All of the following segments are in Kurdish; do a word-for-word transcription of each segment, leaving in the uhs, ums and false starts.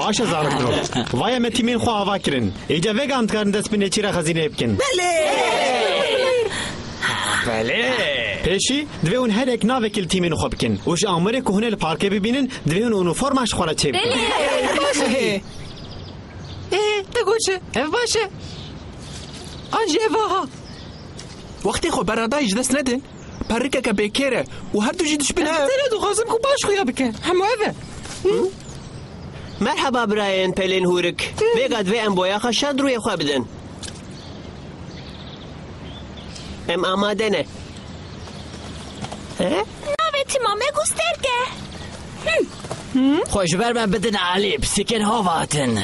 Aşe zarokno. Vaya me tîmên xwe ava kirin. Îca vêga em dikarin dest bi nêçîra xezîneyê bikin. Belê! Belê! Pêşî, divê hûn her yek navekî li tîmên xwe bikin. Û ji amûrê ku hûn ê li parkê bibînin, divê hûn uniforma ji xwe re çêbikin. Belê! Baş e. Ê, te goşe. Ev baş e. An jî ev aha. Wextê xwe beradayî ji dest nedin. Perikeke bêkêr e û her du jî dişibin ev. Te ne dixwazim ku baş xuya bike. Hemû ev e. Merheba birayên pelên hûrik. Vêga divê em boyaxa şer di rûyê xwe bidin. Em amade ne. He? Navê tîma me Gusterg e. Xwe ji ber me bidin alî, pisîkên hov hatin.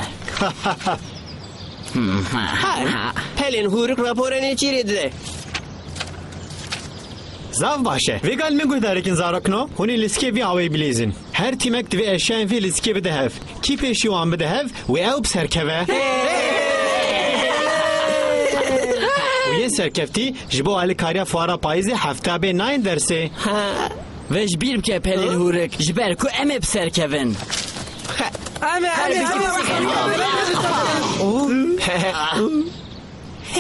Ha, pelên hûrik rapora nêçîrê dide. Zaf baş e. Vêga li min guhdarê kin zarokno, hûn ê lîstikê vî awayî bilîzin. Her tîmek divê eşyayên vî lîstikê bide hev. Kî pêşî wan bide hev, wê ew bi ser keve. Û yên serkeftî ji bo alîkariya fuara payîzê hefta bê nayên dersê. Ha. Vê ji bîr bike pelên hûrik, ji ber ku em ê bi ser kevin. Em ê, em ê, em ê.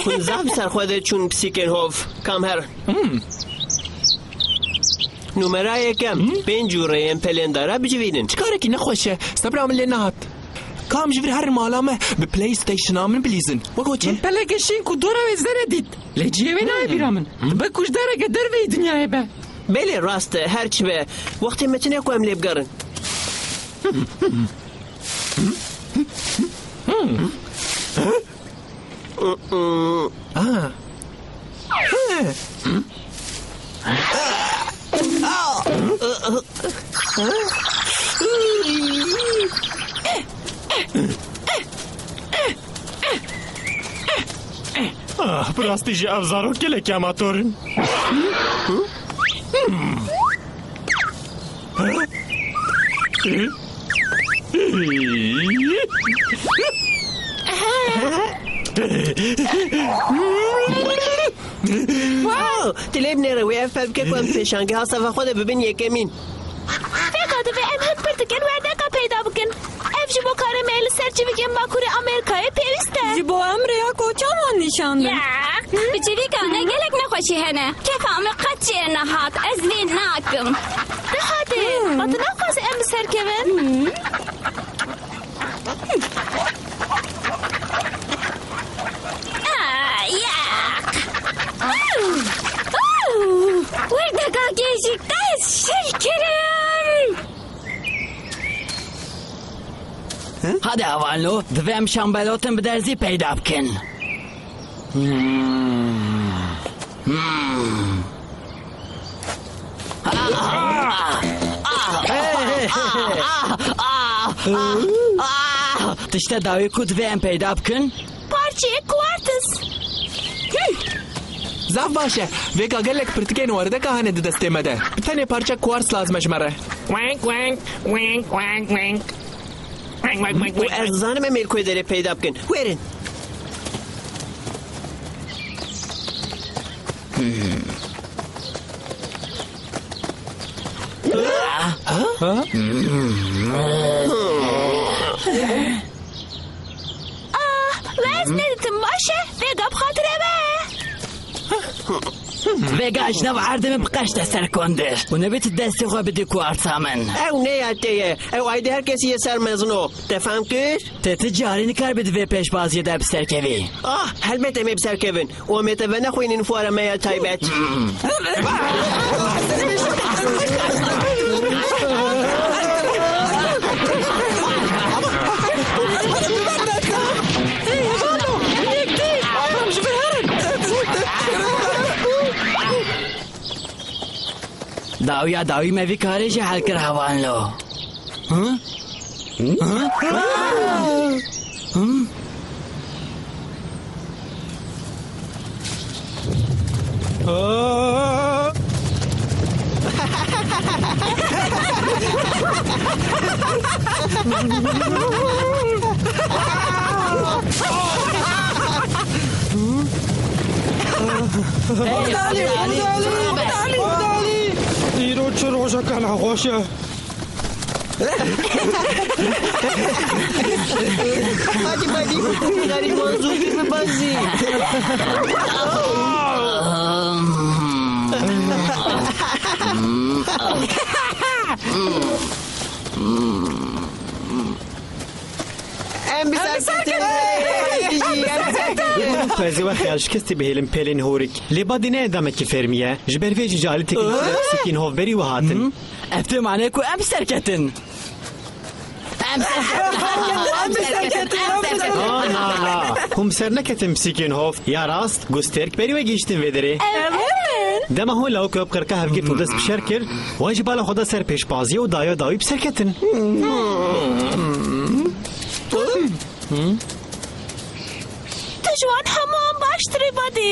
Hûn zaf bi ser xwe de çûn pisîkên hov. Kam her. Numera yekem, pênc û rêyên pelên dara bicivînin. Çi karekî nexweş e. Sebra min lê nehat. Kam ji vir herin mala me bi PlayStation-a min bilîzin. Wek çi? Min peleke şîn ku dora wê zere dît. Lê cihê wê nayê bîra min. Dibe ku ji dereke derveyî dinyayê be. Belê rast e, her çi be. Wextê me tune ku em lê bigerin. Ah. Ah, bi rastî jî ev zarok gelekî amator in. Wow! Tu lê binêre wê ev fem bike ku em pêşangeha sefa xwe de bibin yekemîn. Vêga divê em hin pirtikên werdeka peyda bikin. Ev ji bo karê me li ser çivîkên Bakurê Amerîkayê pêwîst e. Ji bo em rêya koçan wan nîşan din. Ya. Bi çivîka me gelek nexweşî hene. Kefa min qet çê nehat. Ez vê nakim. Nehate, hmm, ma tu naxwazî em bi ser kevin? Hmm. Ah, yaq. Au! Au! Werdeka gêjî qez şil kirim. Hadi hevalno, divê em şambelotin bi derzî peyda bikin. Hmm. Hmm. Tişta dawî ku divê em peyda bikin? Parçeyek kuartiz. Zaf baş e. Vêga gelek pirtikên werdeka hene di destê me de. Bi tenê parçe kuars lazim e ji me re. Wank, wank, wank, wank, wank. Wank, wank, wank, wank. Û ez dizanim em ê li ku derê peyda bikin. Wêrin. Ah, we ez neditim, baş e? Vêga bi xatirê me. Vêga ji nav erdê min bi qeş de ser kondir. Û nebê tu destê xwe bidî kuarsa min. Ew ne ya te ye. Ew aydê her kesî ye ser mezin o. Te fam kir? Te ti carî nikaribe di vê pêşbaziyê de bi ser kevî. Ah, helbet em ê bi ser kevin. Û em ê te venexwînin fuara me ya taybet. Dawiya dawî me vî karê jî hel kir hevalno. Hı? Hı? Hı? Hey, Hurdalî, Hurdalî, Hurdalî, Hurdalî. Îro çi rojeka nexweş e. Hadi Buddy, gariban zû bibazî. Em bi serketin. Em bi serketin. Ku ez ê we xeyal şikestî bihêlim pêlên horik. Lê Buddy ne endamekî fermî ye. Ji ber vê jî ji alîtekî Sîkînhov berî we hatin. Ev tê mane ku em bi serketin. Em bi serketin. Em bi serketin. Em bi serketin. Na, na, na. Hûn bi ser neketin bi Sîkînhov. Ya rast, Gustêrk berî we gihîştin vê derê. Dema hûn lawika bi qirqa hevgirtin û dest bi şer kir, wan jî bala xwe da ser pêşbaziyê û daye dawî bi ser ketin. Tu ji wan hemûyan baştir î, Buddy.